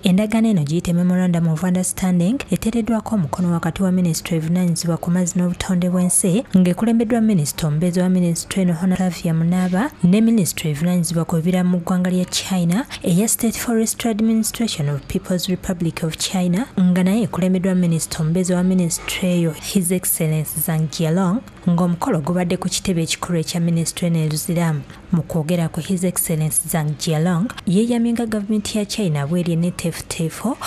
Endagaano eno giyite Memorandum of Understanding eteereddwako omukono wakati wa minisitule evunaanyizibwa ku mazzi n'obutonde bw'ensi ng'ekulembeddwa minisita omubeezi wa minisitule eno Hon Flavia Munaaba ne minisitule evunaanyizibwa ku bibira mu ggwanga lya China eya State Forestry Administration of People's Republic of China nga naye ekulembeddwa minisita omubeezi wa minisitule eyo His Excellence Zhang Jialong ng'omukolo gubadde ku kitebe ekikulu ekya minisitule eno e Luzira. Mu kwogera ku His Excellence Zhang Jialong yeeyamye nga gavumenti ya China bw'eri enneeteefuteefu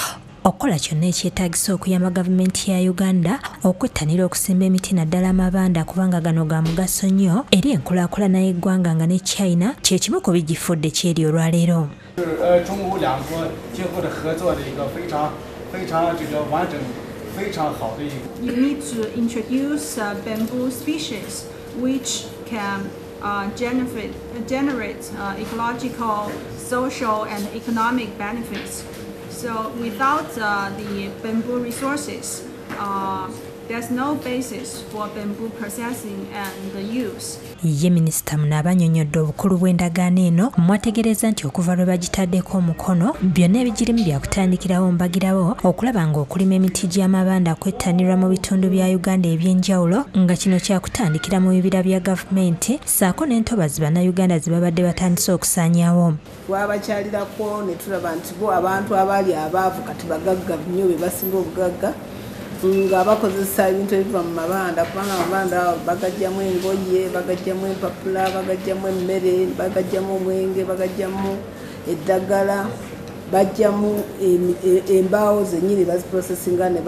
okukola kyonna ekyetaagisa okuyamba gavumenti ya Uganda okwettanira okusimba emiti naddala amabanda kubanga gano ga mugaso nnyo eri enkulaakulana y'eggwanga nga ne China kye kimu ku bigifudde kyeri olwaleero. 中乌两国今后的合作的一个非常非常这个完整、非常好的一个。 You need to introduce bamboo species which can generate ecological, social, and economic benefits. So without the bamboo resources, there's no basis for bamboo processing and use. Ye minisita Munaaba annyonnyodde obukulu bw'endagaano eno mwategeereza nti okuva lwe bagitaddeko omukono byonna ebigirimu byakutandikirawo mbagirawo okulaba ng'okulima emiti gy'amabanda kwettanirwa mu bitundu bya Uganda eby'enjawulo nga kino kyakutandikira mu bibira bya gavumenti ssaako n'entobazi bannayuganda ze babadde batandise okusaanyaawo. Twabakyalirako ne tulaba nti bo abantu abaali abaavu kati bagagga nnyo, be basinga obugagga nga bakozesa ebintu ebiva mu mabanda kubanga amabanda bagajjamu engoye, bagajjamu empapula, bagajjamu emmere, bagajjamu omwenge, bagajjamu eddagala, bajjamu embaawo zennyini baziprocessinga ne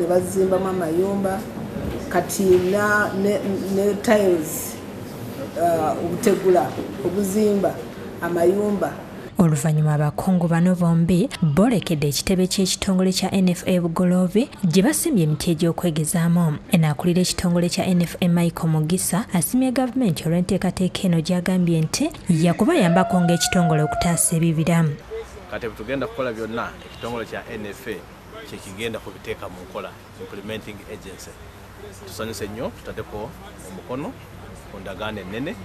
bazimbamu amayumba kati ne tiles, obutegula obuzimba amayumba. Oluvannyuma abakungu bano bombi boolekedde ekitebe ky'ekitongole kya NFA Bugoloobi gye basimbye emiti egy'okwegezaamu. Eno akulira ekitongole kya NFA Michael Mugisa asimye gavumenti olw'enteekateeka eno gy'agambye nti yakubayambako ng'ekitongole okutaasa ebibira. Kati tugenda kukola byonna ekitongole kya NFA kyekigenda kubiteeka mu nkola, implementing agency. Tusanyuse nnyo tutaddeko omukono ku ndagaano ennene.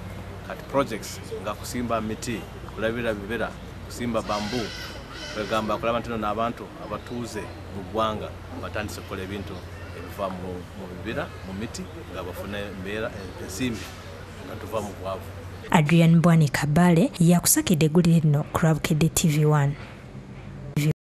Kati projects nga kusimba miti, kulabirira bibira, kusimba bamboo, kwegamba kulaba nti nno n'abantu abatuuze mu ggwanga batandise okukola ebintu ebiva mu bibira, mu miti, nga bafuna embeera ensimbi nga tuva mu bwavu. Adrian Bwani Kabale yakusakidde eggulire lino ku Lwabukedde TV1.